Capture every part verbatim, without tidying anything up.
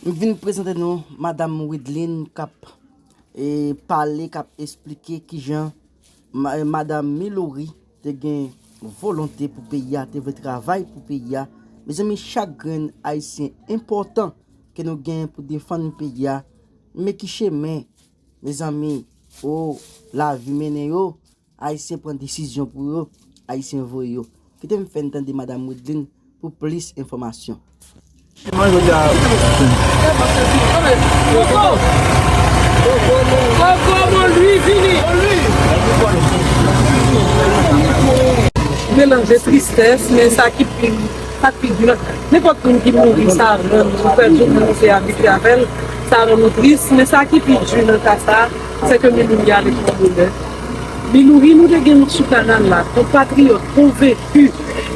M vin prezante nou Madanm Wideline k ap, e, pale, k ap esplike kijan ma-, Madanm Miloury te gen volonte pou peyi a, te vle travay pou peyi a. Mezanmi, chak grenn Ayisyen enpòtan ke nou gen pou defann peyi a. Men ki chemen, mezanmi, o, lavi mennen yo. Ayisyen pran desizyon pou yo, Ayisyen voye yo. Kite m fè n tande Madanm Wideline pou plis enfòmasyon. Melanje tristès, men sa ki pi, sa ki di nan, nenpòt moun ki mouri, sa rann, ou pèdi yon moun ou te abitye avè l, sa rann ou tris, men sa ki pi di nan ka sa, se ke Miloury ale pran bonè. Miloury, nou te gen l sou kanal la, konpatriyòt konvenki,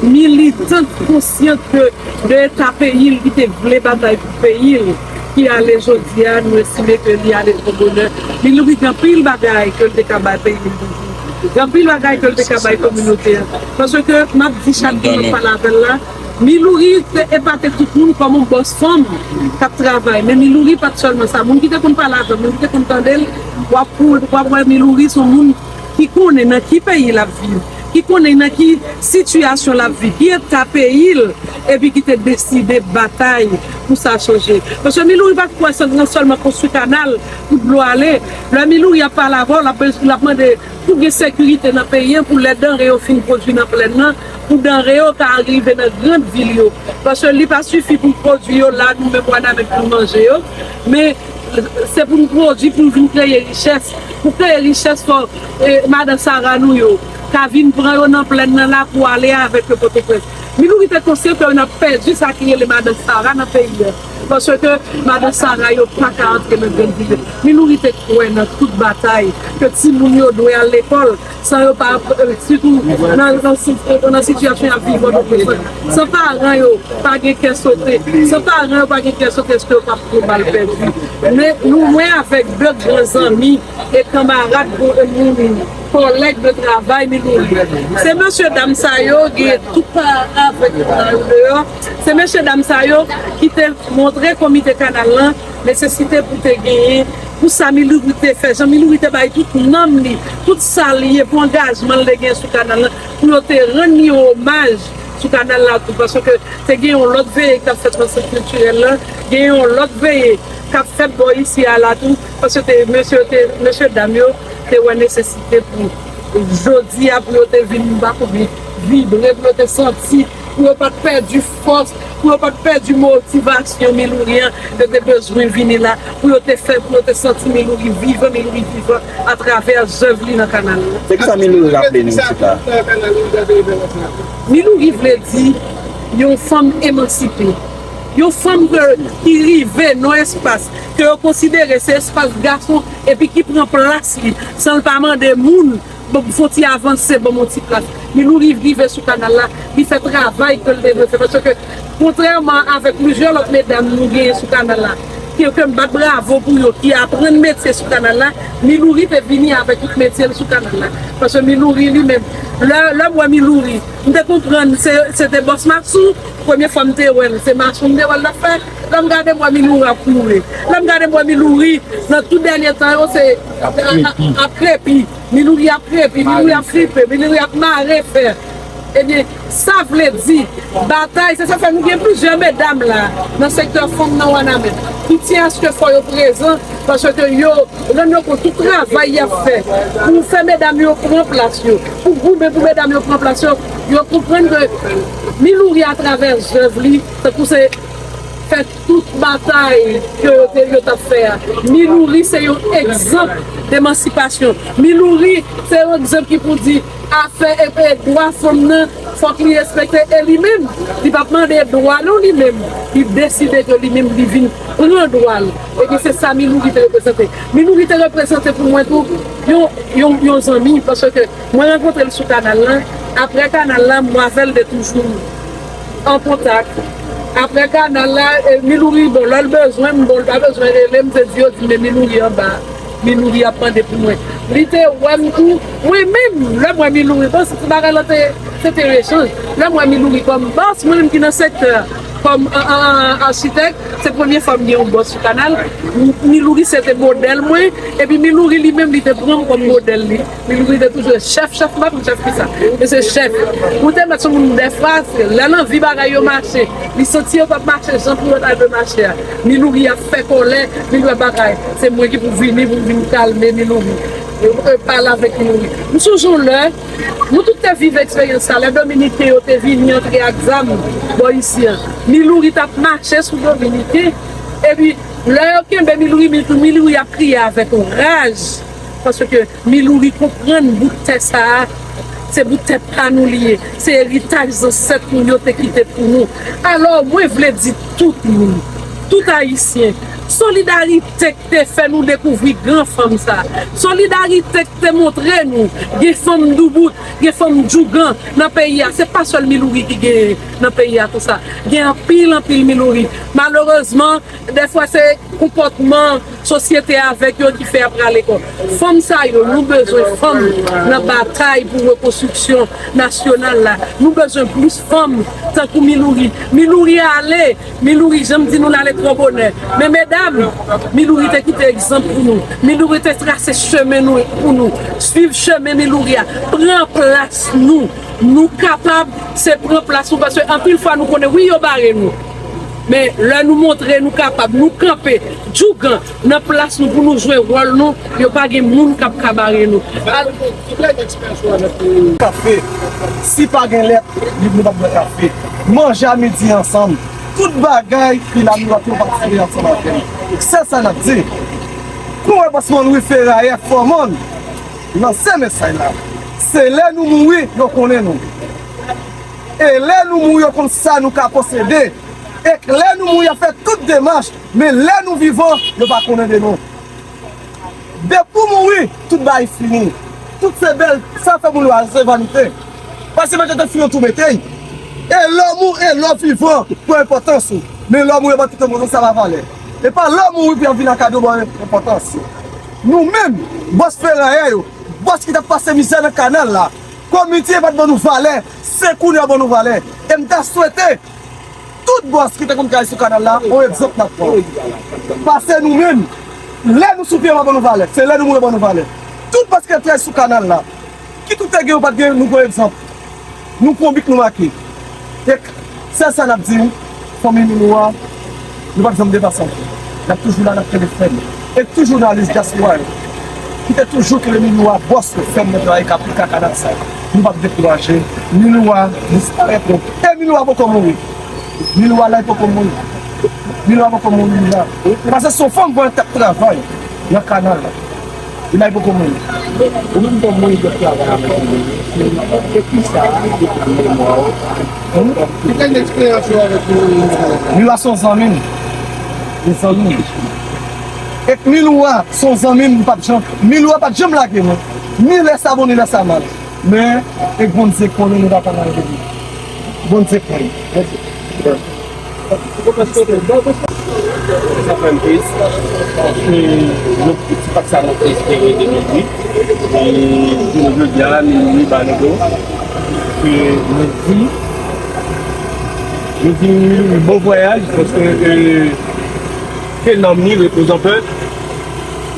militant konsyant ke de eta peyi l ki te vle batay pou peyi l, ki ale jodi a, nou estime ke li ale tro bonè. Miloury gen anpil bagay ke l te ka bay peyi l toujou. Gen anpil bagay ke l te ka bay kominote a. Paske m ap di chak moun m ap pale avè l la, Miloury te epate tout moun kòm yon bòs fanm k ap travay. Men Miloury pa t sèlman sa. Moun ki te konn pale avè l, moun ki te konn tande l, w ap, w ap wè Miloury se yon moun ki konnen nan ki peyi l ap viv, ki konnen nan ki sitiyasyon l ap viv, ki eta peyi l, epi ki te deside batay pou sa chanje. Paske Miloury pa t kwè se nan sèlman konstwi kanal pou dlo ale. Lè Miloury ap pale avè w, l ap, l ap mande pou gen sekirite nan peyi an, pou lè danre yo fin pwodui nan plèn nan, pou danre yo ka rive nan grann vil yo. Paske li pa sifi pou pwodui yo la, nou menm Wanament pou nou manje yo, men se pou nou pwodui, pou nou vin kreye richès. Pou kreye richès, fò, e, madan Sara nou yo ka vin pran yo nan plèn nan la pou ale avèk yo Pòtoprens. Miloury te konsyan ke n ap pèdi sa ki rele madan Sara nan peyi a. Paske madan Sara yo pa ka antre nan grenn vil yo. Miloury te kwè nan tout batay, ke timoun yo dwe al lekòl, san yo pa, e, sitou nan, nan si-, nan sitiyasyon y ap viv an Pòtoprens, san paran yo pa gen kè sote, san paran yo pa gen kè sote, èske yo p ap pran bal pèdi. Men nou wè avèk de gran zanmi e kanmarad, e, moun, kòlèg de travay Miloury. Se mesye dam sa yo, gen tout pa avèk yo deyò. Se mesye dam sa yo ki te montre komite kanal lan nesesite pou te genyen, pou sa Miloury te fè, jan Miloury te bay tout nanm li, tout sa l ye, pou angajman l te genyen sou kanal lan, pou yo te rann li omaj sou kanal la tou, paske te gen yon lòt veye k t ap fèt nan sant kiltirèl lan, gen yon lòt veye k ap fèt bò isi a la tou, paske te, mesye, te, mesye dam yo te wè nesesite pou jodi a, pou yo te vin, m pa konnen, vibre, pou yo te santi, pou yo pa t pèdi fòs, pou yo pa t pèdi motivasyon Miloury an, yo te bezwen vini la, pou yo te fè, pou yo te santi Miloury vivan, Miloury vivan atravè zèv li nan kanal la. Se kisa Miloury raple nou, Chita? Miloury vle di yon fanm emansipe. Yon fanm ke, ki rive nan espas ke yo konsidere se espas gason, epi ki pran plas li, san l pa mande moun, bon, fè yon ti avanse, ban m yon ti plas. Miloury rive sou kanal la, li fè travay ke l te dwe fè. Paske, kontrèman avèk plizyè lòt medam nou genyen sou kanal la, ke, ke m bat bravo pou yo, ki aprann metye sou kanal la, Miloury te vini avèk tout metye l sou kanal la. Paske Miloury li menm, lè, lè m wè Miloury, m te konprann se, se te bòs mason, premye fwa m te wè l, se mason m te wè l t ap fè. Lè m gade m wè Miloury ap mouri. Lè m gade m wè Miloury, nan tout dènye tan yo, se ap, ap, ap krepi. Miloury ap krepi, Miloury ap flipe, Miloury ap mare fè. Ebyen, sa vle di, batay, se sa fè nou gen plizyè medam la, nan sektè fanm nan Wanament, ki tyen aske fò yo prezan, paske yo rann yo kont tout travay y ap fè pou fè medam yo pran plas yo, pou goumen pou medam yo pran plas yo, yo konprann ke Miloury atravè zèv li, tankou se fè tout batay ke yo te, yo t ap fè a. Miloury se yon egzanp demansipasyon. Miloury se yon egzanp ki pou di afè e, e dwa fanm nan, fòk li respekte e li menm, li p ap mande dwa non li menm. Li deside ke li menm li vin pran dwa l. Ebyen se sa Miloury te reprezante. Miloury te reprezante pou mwen tou yon, yon, yon zanmi, paske mwen rankontre l sou kanal lan. Apre kanal lan, mwen avè l te toujou an kontak. Apre kanal la, e, Miloury, bon, lè l bezwen m, bon, l pa bezwen rele m, se di yo di, men Miloury anba. Milouri ap mande pou mwen. Li te wè m tou. Mwen menm, lè m wè Milouri, bon, se ti bagay la te, se te yon echanj. Lè m wè Milouri kòm bòs, mwen menm ki nan sektè, kòm an, an, an, achitèk, se premye fwa m gen yon bòs sou kanal. M- Milouri se te modèl mwen, epi Milouri li menm li te pran m kòm modèl li. Milouri te toujou chèf, chèf, m pa konn chèf ki sa. Men se chèf. Ou te mèt sou moun dèfwa, se lè l anvi bagay yo mache, li santi yo p ap mache jan pou yo ta dwe mache a. Milouri ap fè kòlè, Milouri ap bagay. Se mwen ki pou vini, pou vin kalme Milouri. E, e, pale avèk Milouri. M sonje yon lè, nou tout te viv eksperyans sa, lè Dominiken yo te vini antre ak zam bò isi an. Milouri t ap mache sou Dominiken, epi lè yo kenbe Milouri, Milouri ap kriye avèk raj, paske Milouri konprann bout tè sa a, se bout tè pa nou li ye, se eritaj zansèt nou yo te kite pou nou. Alò, mwen vle di tout moun, tout Ayisyen, solidarite k te fè nou dekouvri gran fanm sa a, solidarite k te montre nou gen fanm doubout, gen fanm djougan nan peyi a. Se pa sèl Milouri ki gen nan peyi a konsa. Gen anpil, anpil Milouri. Malerezman, dèfwa se konpòtman sosyete avèk yo ki fè y ap rale kò. Fanm sa yo, nou bezwen fanm nan batay pou rekonstriksyon nasyonal la. Nou bezwen plis fanm tankou Milouri. Milouri ale, Milouri, jan m di nou l ale twò bonè. Men medam, Milouri te kite egzanp pou nou. Milouri te trase chemen nou pou nou. Swiv chemen Milouri a. Pran plas nou. Nou kapab, se pran plas nou, paske anpil fwa nou konnen, wi, yo bare nou. Men lè nou montre nou kapab, nou kanpe djougan nan plas nou pou nou jwe wòl nou, yo pa gen moun k ap ka bare nou. Al- Kafe. Si pa gen lèt, nou p ap bwè kafe. Manje a midi ansanm. Tout bagay ki la nou ap yo patisipe ansanm avè l. Se sa n ap di. Kou wè bòs Monwi Ferayè Fòmòn lanse mesaj la. Se lè nou mouri, yo konnen nou. E lè nou mouri, yo konn sa nou ka posede. E lè nou mouri, y ap fè tout demach. Men lè nou vivan, yo pa konnen de nou. Depi w mouri, tout bagay fini. Tout se bèl, sa fè moun yo a se vanite. Paske vanite te fini tou mete. E lè w mouri, e lè w vivan, pran enpòtans ou. Men lè w mouri, ba tout enpòtans sa pa valè. E pa lè w mouri pou y ap vin ak kado ba w enpòtans. Nou menm, bòs ferayè yo, bòs ki t ap pase mizè nan kanal la, komite pa t ban nou valè, se kounye a ban nou valè. E m ta swete tout bòs ki te konn kay sou kanal la, yon egzanp n ap pran. Pase nou menm, lè nou sou pye yo pa ban nou valè, se lè nou mouri yo ban nou valè. Tout bòs ki te kay sou kanal la, ki tout te gen yo pa t gen, nou pran egzanp. Nou pran bik nou make. E sèl sa n ap di, fanmi Minou a, nou p ap janm depase ankò. N ap toujou la, n ap kenbe fèm. E tout jounalis dyaspora yo, ki te toujou kenbe Minou a bòs yo fèm nan travay k ap pika kanal sa yo. Nou p ap dekouraje. Minou a disparèt nou. E Minou a poko mouri. Minou a la, li poko mouri. Minou a poko mouri, li la. Paske se yon fanm vòlè k t ap travay nan kanal la. Li la, li poko mouri. Ou menm kòm moun k ap travay avèk Minou, se ki sa ki nan memwa w? Ki te gen eksperyans ou avèk Minou? Minou a se yon zanmi m. Yon zanmi m. E Minou a se yon zanmi m, m p ap janm, Minou a pa t janm lage mwen. Ni lè sa bon, ni lè sa mal. Men, e Bondye konnen nou pa ka lage li. Bondye konnen. Sa fè m tris, paske nou, se pa sa nou te espere depi pi. E jounen jodi a, nou, nou ba nou do. E nou di, nou di, bon vwayaj, paske, e, ke nanm li repoze an pè.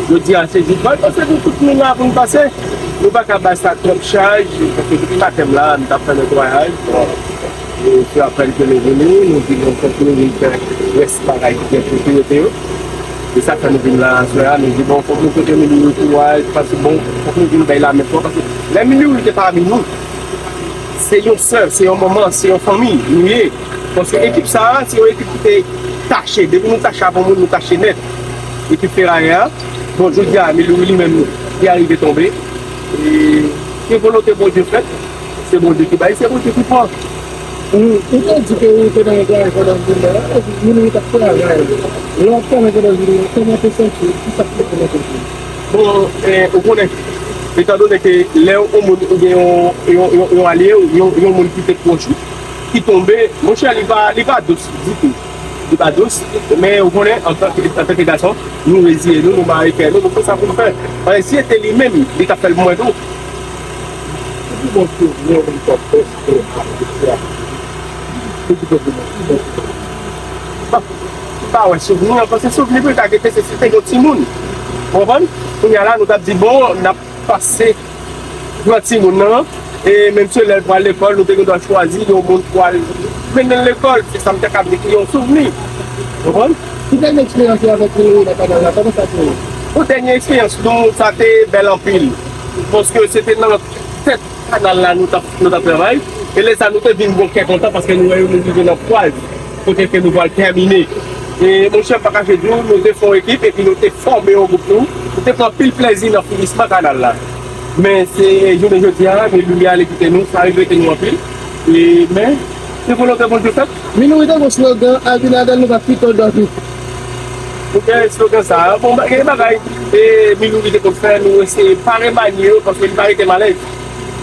Jodi a se jou pa l, paske nou tout nou la pou n pase. Nou pa ka bay sa twòp chaj, paske depi maten m la, m t ap fè netwayaj. Bon, e se apèl ke nou vini, nou di bon, fòk nou vin fè rès bagay ki gen pou ki rete yo. E sa fè nou vin la aswè a, nou di bon, fòk nou pote Minou kouraj, paske bon, fòk nou vin bay lamen fò, paske lè Minou te pami nou, se yon sè, se yon manman, se yon fanmi nou ye. Paske ekip sa a, se yon ekip ki te tache. Depi nou tache avè yon moun, nou tache nèt. Ekip ferayè a, bon, jodi a, Milouri li menm, li arive tonbe. E ke volonte Bondye fèt, se Bondye ki bay, se Bondye ki pran. Ou, ou te di ke ou te nan netwayaj pandan jounen an, epi Milouri t ap travay. Lè w ap travay pandan jounen an, kòman w te santi w? Ki sa k te pran nan tèt ou? Bon, eh, ou konnen, etandone ke lè yon moun ou gen yon, yon, yon, yon alye w, yon, yon moun ki te pwòch ou, ki tonbe, monchè, li pa, li pa dous ditou. Li pa dous, men ou konnen, antanke, antanke gason, nou reziye nou, nou mare kè nou, nou fè sa pou n fè. Paske si se te li menm, li t ap fè l pou mwen tou. Pou ki bò souvni w menm k ap fè sou teren an? Pou ki bò souvni w? Bon, m pa wè souvni an, paske souvni pou l ta gen, se si te yon timoun. Ou konprann? Kounye a la, nou t ap di, bon, n ap pase pran timoun nan, e menm si lè l pral lekòl, nou te gen dwa chwazi yon moun pou al mennen l lekòl, se sa m te ka di ki yon souvni. Ou konprann? Ki dènye eksperyans ou avèk Milouri nan kanal la? Kòman sa te ye? Bon, dènye eksperyans nou, sa te bèl anpil. Paske se te nan tèt kanal la nou t ap, nou t ap travay. E lè sa nou te vin gon kè kontan paske nou wè yo nou rive nan faz kote ke nou pral tèmine. E monchè, m pa kache di w, nou te fè yon ekip epi nou te fòme yon gwoup nou. Nou te pran anpil plèzi nan finisman kanal la. Men se jounen jodi a, men Milouri ale kite nou, sa regrete nou anpil. E, men, se volonte Bondye fèt. Milouri te gon slogan, Abinader nou va pito dòmi. Ou gen slogan sa, bon, gen bagay, e, Milouri te konn fè, nou eseye pa remanye yo, paske li pa rete m alèz.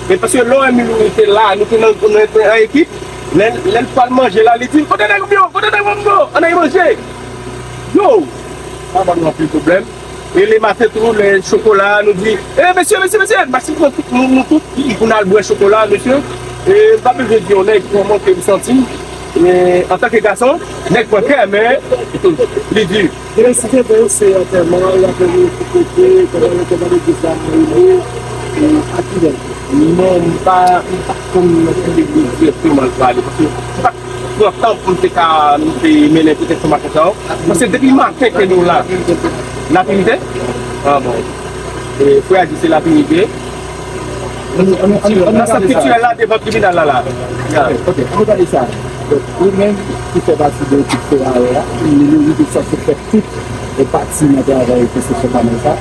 Men paske lè w wè Milouri te la, nou te nan, nan, nan ekip, lè, lè l pral manje la, li di, "Kote nèg m yo? Kote nèg m yo? Ann al manje." Yo! Sa ban nou anpil pwoblèm. E le maten tou, lè chokola, nou di, "E, mesye, mesye, mesye, n pase pran tout, nou, nou tout, pou n al bwè chokola, mesye." E m pa bezwen di yon nèg kòman ke m santi m. E, antanke gason, nèg pran kè, men li di. Gen ensidan se antèman, y ap vini pou kote, kòman yo te mande legliz la rele, e, a ki lè? Non, m pa, m pa konn nan ki legliz dirèkteman l prale, paske m pa t pran tan pou m te ka, m te mennen tout enfòmasyon sa yo. Paske depi maten ke nou la, n ap imite? Ah bon. E, frè a di se l ap imite. Nan sant kiltirèl la, devan tribinal la, la. Ya. Ok, ok, ann nou gade sa. Donk, ou menm ki fè pati de ekip Ferayè a, nou, nou te sanse fè tout e pati nan travay konstriksyon kanal sa.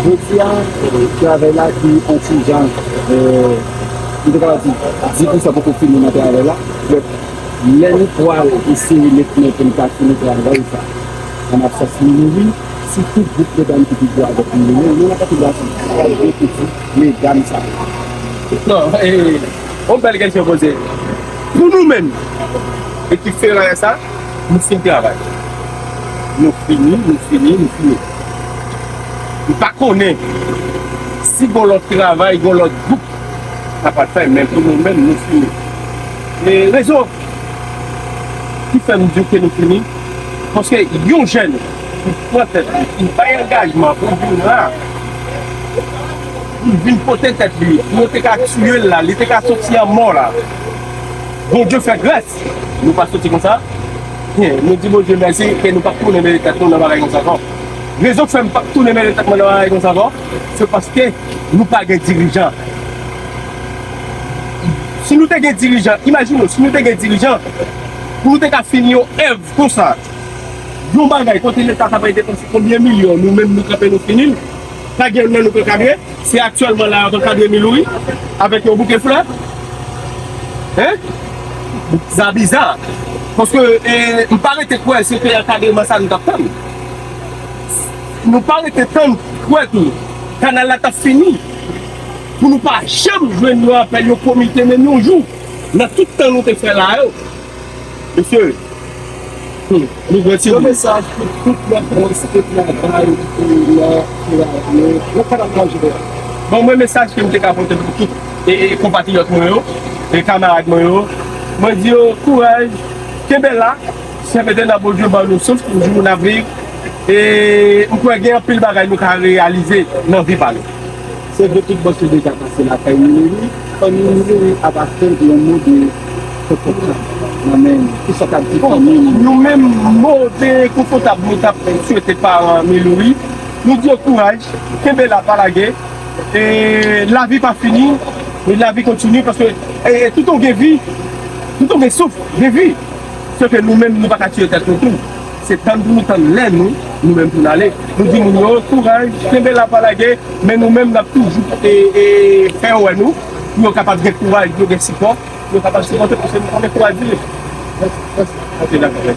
Jodi a, e, travay la ki yon ti jan, e, nou te kapab di, dis pousan poko fini nan travay la. Donk, lè nou pral eseye met men pou n ka fini travay sa, an absans Milouri, si tout gwoup medam ki te dwe avèk Milouri, nou nan kategori pral repete medam sa. Non, e, yon bèl kesyon poze. Pou nou menm, ekip Ferayè sa, nou fin travay. Nou fini, nou fini, nou fini. M pa konnen si gon lòt travay, gon lòt gwoup k ap fè, men pou nou menm, nou fini. E rezon ki fè m di w ke nou fini, paske yon jèn ki pran tèt li, ki bay angajman pou vin la, pou vin pote tèt li, pou yo te ka tiye l la, li te ka soti an mò la. Bondye fè grès, nou pa soti konsa. Byen, nou di Bondye mèsi ke nou p ap tounen mele tèt nou nan bagay konsa ankò. Rezon k fè m p ap tounen mele tèt mwen nan bagay konsa ankò, se paske nou pa gen dirijan. Si nou te gen dirijan, imajine w, si nou te gen dirijan, pou nou te ka fini yon èv konsa, yon bagay kote Leta ta pral depanse konbyen milyon, nou menm nou kanpe nou fini l, pa gen youn nan nou k ankadre, se aktyèlman la y ap ankadre Milouri avèk yon bouke flè. Hein? Sa biza. Paske, e, m pa rete kwè se te ankadreman sa nou t ap tann. Nou pa rete tann kwè tou kanal la t ap fini. Pou nou pa janm jwenn yon apèl yon komite, menm yon jou, nan tout tan nou te fè la yo. Mesye, hmm, nou pran ti yon mesaj pou tout lòt bòs ki te travay nan Ferayè, nan kanal la an jeneral. Bon, mwen, mesaj ke m te ka pote pou tout e, e, konpatriyòt mwen yo, e kamarad mwen yo, mwen di yo, kouraj, kenbe la, sèvi Etènèl Bondye ban nou souf pou jou n ap viv. E m kwè gen anpil bagay nou ka reyalize nan vi pa nou. Se vre tout bòs yo deja pase lakay Milouri, fanmi Milouri ap atann yon mo de konfòtab nan men nou. Kisa k ap di fanmi nou? Nou menm, mo de konfòtab nou t ap swete paran Milouri, nou di yo kouraj, kenbe la, pa lage. E lavi pa fini, e lavi kontinye, paske, e, e, toutan w gen vi, toutan w gen souf, gen vi. Se ke nou menm, nou pa ka tiye tèt nou tou. Se tann pou nou tann lè nou, nou menm pou n ale. Nou di moun yo, kouraj, kenbe la, pa lage, men nou menm, n ap toujou, e, e, fè yo wè nou, pou yo kapab gen kouraj, pou yo gen sipò, pou yo kapab sipòte, paske nou konnen kouraj vini. Ok, dakò.